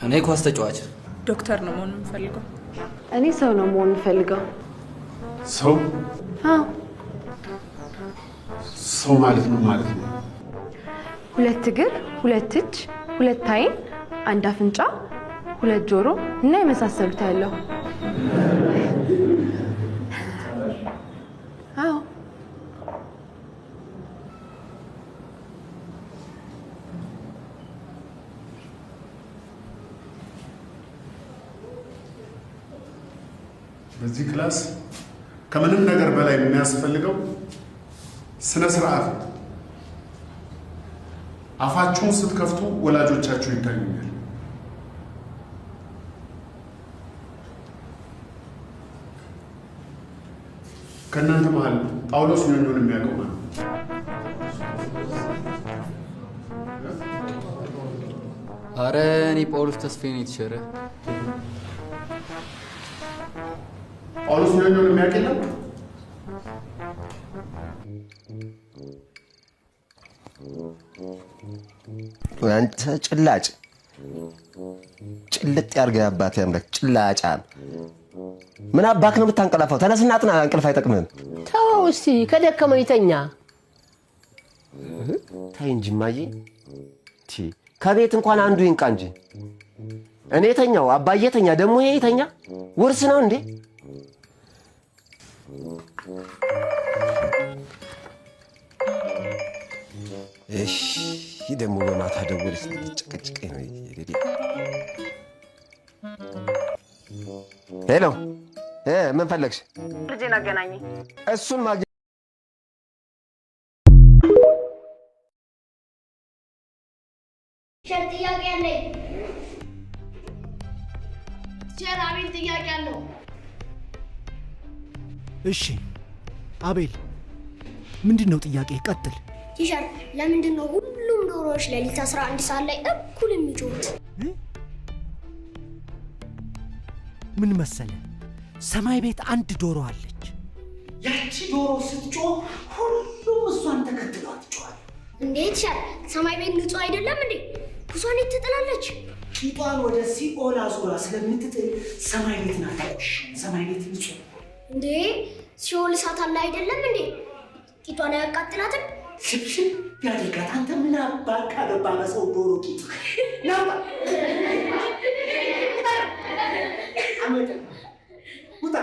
እኔ ኳስ ተጫዋች። ዶክተር ነው መሆን የምፈልገው። እኔ ሰው ነው መሆን የምፈልገው። ሰው? አዎ። ሰው ማለት ምን ማለት ነው? ሁለት እግር፣ ሁለት እጅ፣ ሁለት ዓይን፣ አንድ አፍንጫ፣ ሁለት ጆሮ እና የመሳሰሉት ያለው። አዎ። በዚህ class ከምንም ነገር በላይ የሚያስፈልገው ስነ ስርዓት ነው። አፋችሁን ስትከፍቱ ወላጆቻችሁ ይታዩኛል። ከእናንተ መሀል ጳውሎስ ኞኞን የሚያውቀው ማለት ነው? አረ እኔ ጳውሎስ ተስፋዬ ነው የተሸረ። ጳውሎስ ኞኞን የሚያውቅ የለም? አንተ ጭላጭ ጭልጥ ያርገህ አባቴ አምላክ ጭላጫም። ምን አባክ ነው የምታንቀላፋው? ተነስና አጥና። እንቅልፍ አይጠቅምህም። ተወው እስቲ ከደከመው ይተኛ። ታይ እንጂ እማዬ፣ ከቤት እንኳን አንዱ ይንቃ እንጂ። እኔ ተኛው፣ አባዬ ተኛ፣ ደግሞ ይሄ ተኛ። ውርስ ነው እንዴ? እሺ ደግሞ በማታ ደወለች፣ ጭቅጭቀኝ ነው። Hello፣ ምን ፈለግሽ? ልጄን አገናኘኝ። እሱን ማግኘት Teacher ጥያቄ አለኝ። Teacher አቤል ጥያቄ አለው። እሺ አቤል፣ ምንድን ነው ጥያቄ? ቀጥል። Teacher ለምንድን ነው ሁሉም ዶሮዎች ሌሊት 11 ሰዓት ላይ እኩል የሚጮሁት? ምን መሰለ፣ ሰማይ ቤት አንድ ዶሮ አለች። ያቺ ዶሮ ስትጮህ ሁሉም እሷን ተከትሏት ይጮሃል። እንዴ teacher ሰማይ ቤት ንጹህ አይደለም እንዴ? ኩሷን የት ትጥላለች? ቂጧን ወደ ሲኦል አዙራ ስለምትጥል ሰማይ ቤትን አታቆሽሽም። ሰማይ ቤት ንጹህ። እንዴ ሲኦል እሳት አለ አይደለም እንዴ? ቂጧን አያቃጥላትም? ሽብሽብ ያድርጋት። አንተ ምን አባክ አገባ በሰው ዶሮ ቂጥ? ናባ አመጣ ውጣ።